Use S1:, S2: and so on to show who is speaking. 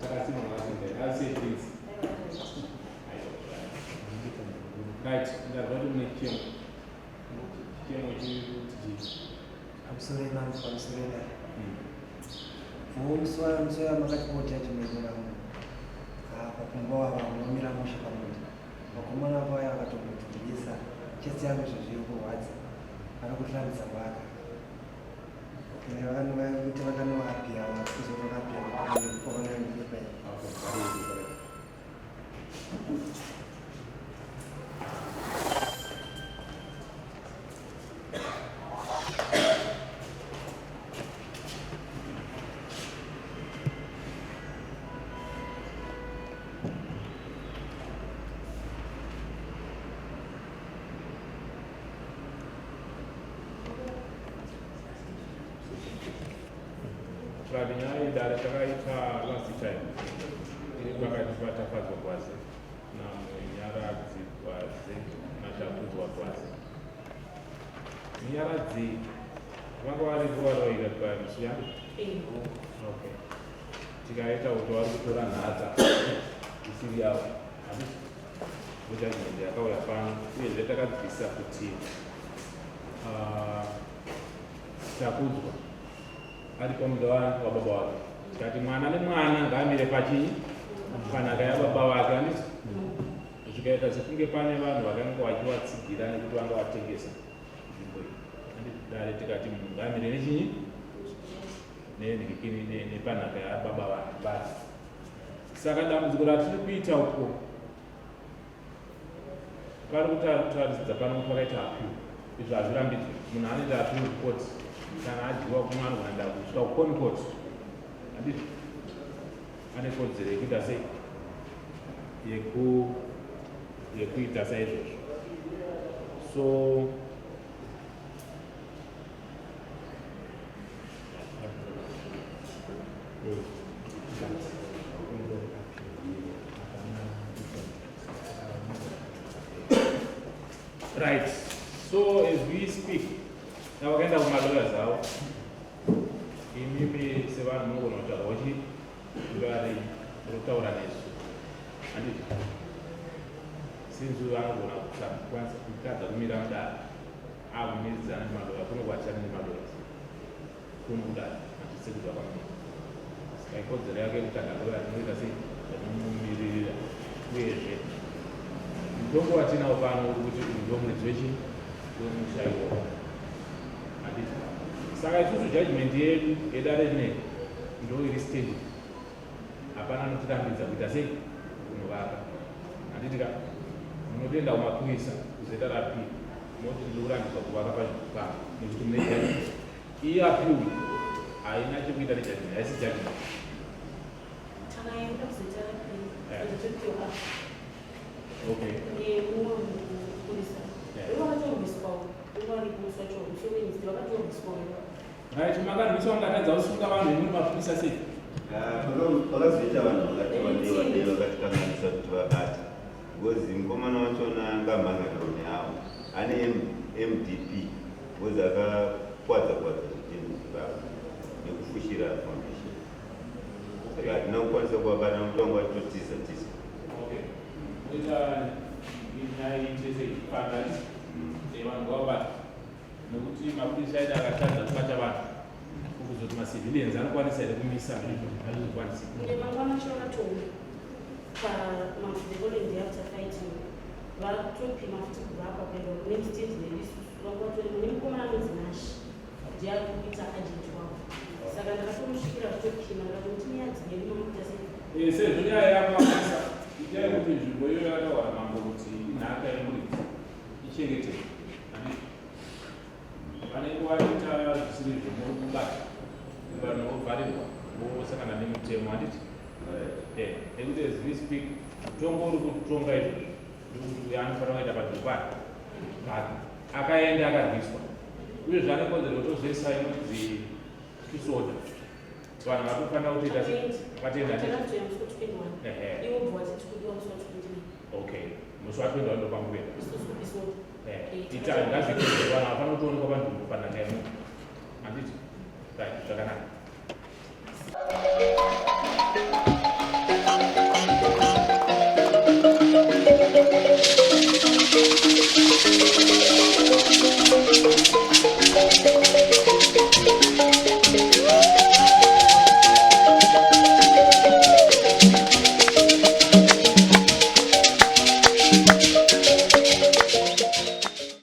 S1: Takasimba makasimba. Asi please. Right, ndazwa kuti mune chichemo. Chichemo chiri kuti chii?
S2: Pamusoro imambo, pamusoro idare. Musi wa makatipawo judgment rangu. Apa kumba wava unomira mushe pamuti. Vakomana vaya vakatombotibudisa chest yangu izvozvi iri kurwadza. Vari kutirambidza kuaka. Kuti vakanoapia kuzotokapia pavanondipa.
S1: Right, nyaya yedare takaita last time iri pakati paTafadzwa Gwaze naMunyaradzi Gwaze naTakudzwa Gwaze. Munyaradzi vanga vari kuvaroira pamusi yangu. Okay. Tikaita kuti vari kutora nhaka isiri yavo. Handiti? Judgment yakauya pano uyezve takabvisa kuti Takudzwa ari pamuda wababa wake tikati mwana nemwana ngaamire pachinyi panhaka yababa vake handiti zvikaita sekunge pane vanhu vakanga vachivatsigira nekuti vanga vatengesa nzvimbo iyi handiti dare tikati munhu ngaamire nechinyi nenhikini nepanhaka yababa vake saka dambudziko ratiri kuita uko Pari kutaridza pano kuti vakaita appeal. Izvo hazvirambidzwe. Munhu anoita appeal kucourt kana adyiwa kumwe anogona kuenda kusvika kucon court. Handiti? Ane kodzero yekuita sei? Yeku yekuita saizvozvo. So Right. So as we speak, tavakaenda kumalawyers avo. Imimi sevanhu munogona kutsvaga uchi vari kutaura nesu. Handiti? Since vanogona kusakwanisa kutadza kumira mudare. Akumiridzana nemaloya kuno kwachana nemaloya. Kuno kudare handisi kubva kwamuri. Saka ikodzero yake yekutsvaga loya rinoita sei rinomumiririra uyezve mutongo watinawo pano uri kuti uyu ndomuridzi wechi wemusha iwowo handiti saka isusu judgment yedu yedare rineri ndo iri standing hapana anotirambidza kuita sei kunovaka handiti ka munotoenda kumapurisa kuZRP moti ndiri kurambidzwa kuvaka pano nekuti mune judgment iyi appeal haina chekuita nejudgment haisi judgment
S3: Takaenda kuZRP kuzototiwa
S1: okay
S3: nemumwe mupurisa. Ivo vakatorwiswawo, ivo varipo musi wacho musi weWednesday vakatorwiswawo.
S1: Right, makarwiswa mukatadza kusunga vanhu imuri mapurisa sei?
S4: Ah, pakazoita vanhu vakati wandei wandei vakatikanganisa kuti vabate because mukomana wachona anga amhangariro neavo ane mdp because akakwadza kwadza zvidhinha zvibaba nekufushira foundation saka hatina kukwanisa kuvabata nokuti vanga vachitotiza tiza.
S1: Okay. Ita nyaya iite seipanga vanhu vavabata. Nokuti mapurisa edu akatadza kubata vanhu kuzoti macivilians anokwanisa here kumisa hazvizokwanisi.
S3: Ende mangwana acho vakatouya pamadevelopment after fighting vatopima futi kubva apa kuenda kune state nedu isusu vanga vatori mune mukomana anonzi Nash ndiye ari kuita agent wavo saka ndakatomusvikira vachitopima ndikatomuti nyaya dzinyedu mamukuita sei.
S1: Eh, sezvo nyaya yamapurisa itai kuti nzvimbo iyoyo yakataura mambo kuti inhaka yemuridzi ichengeteke Vanenge vaita zvisiri izvo muri kubata vanhu vovharirwa vosangana nemutemo handiti? Eh, nekuti as we speak mutongo uri kutonga izvozvo ndikuti uyo anofanira kuenda panzvimbo pake pake akaenda akarwiswa uye zvaane kodzero kutozoisa inonzi peace order vanhu vatofanira kutoita vatenda okay musi wa 21 ndopanguenda ita ngazviite vanhu havafanira kutoonekwa panzvimbo panhaka yemunhu handiti right zvakanaka.